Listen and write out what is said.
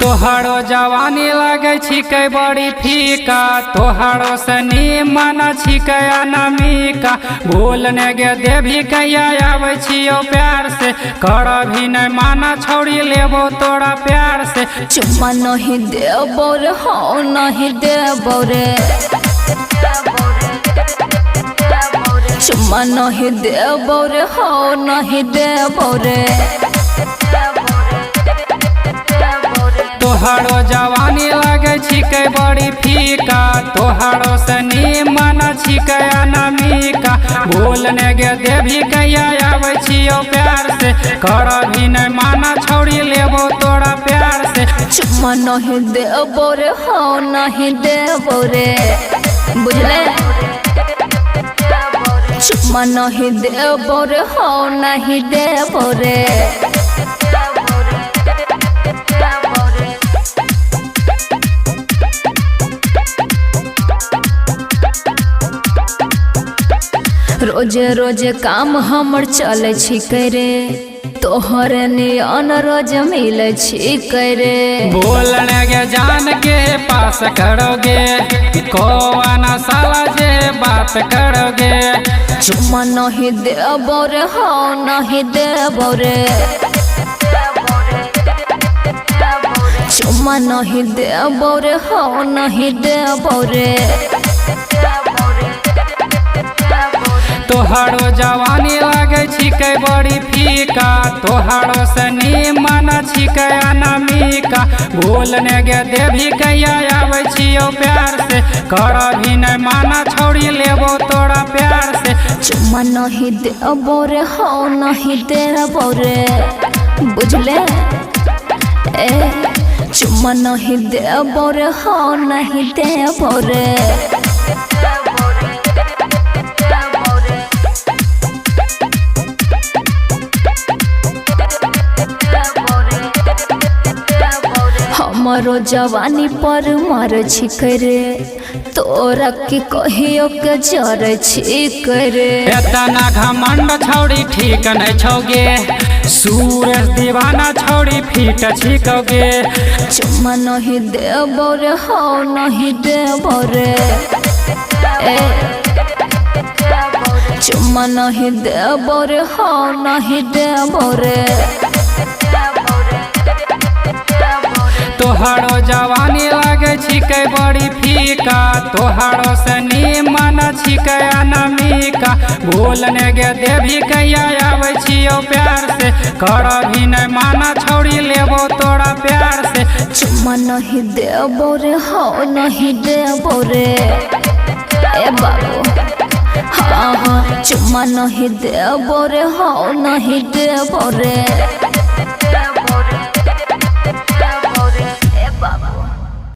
तोहरो जवानी लगे छिकै बड़ी फीका, तोहरो से निमन छिकै अनामिका। भूल ने गे देवी कैया आबै छियौ प्यार से, कर भी नहीं माना छोड़ी लेबो तोरा प्यार से। चुम्मा नहीं देबो रे, हाँ नहीं देबो रे। चुम्मा नहीं देबो रे, हाँ नहीं देबो रे। तोहरो जवानी लगे छिकै बड़ी फीका, तोहरो से निमन छिकै अनामिका। भूल ने गे देवी कैया आबै छियौ प्यार से, कर भी नहीं माना छोड़ी लेबो तोरा प्यार से। चुम्मा नहीं देबो रे, हाँ नहीं देबो रे, बुझले। चुम्मा नहीं देबो रे, हाँ नहीं देबो रे। रोजे रोजे काम हमर चलै छिकै रे, तोहर नियन रोज मिलै छिकै रे। बोलने गे जान के पास करोगे, कोना साला जे बात करोगे। चुम्मा नहीं देबो रे, हाँ नहीं देबो रे। चुम्मा नहीं देबो रे, हाँ नहीं देबो रे। तोहरो जवानी लगे छिकै बड़ी फीका, तोहरो से निमन छिकै अनामिका। भूल ने गे देवी कैया आबै छियौ प्यार से, कर भी नहीं माना छोड़ी लेबो तोरा प्यार से। चुम्मा नहीं देबो रे, हाँ नहीं देबो रे, बुझले। ए चुम्मा नहीं देबो रे, हाँ नहीं देबो रे। हमरो जवानी पर मर छिकै रे, तोरा के कहियो के जर छिकै रे। एतना घमंड छौड़ी ठीक नहीं छौगे, सूरज दीवाना छौड़ी फीट छिकौगे। चुम्मा नहीं देबो रे, हाँ नहीं देबो रे। ए चुम्मा नहीं देबो रे, हाँ नहीं देबो रे। तोहरो जवानी लगे छिकै बड़ी फीका, तोहरो से निमन छिकै अनामिका। भूल ने गे देवी कैया आबै छियौ प्यार से, कर भी नहीं माना छोड़ी लेबो तोरा प्यार से। चुम्मा नहीं देबो रे, हाँ नहीं देबो रे। ए बाबू हाँ हाँ, चुम्मा नहीं देबो रे, हाँ नहीं देबो रे।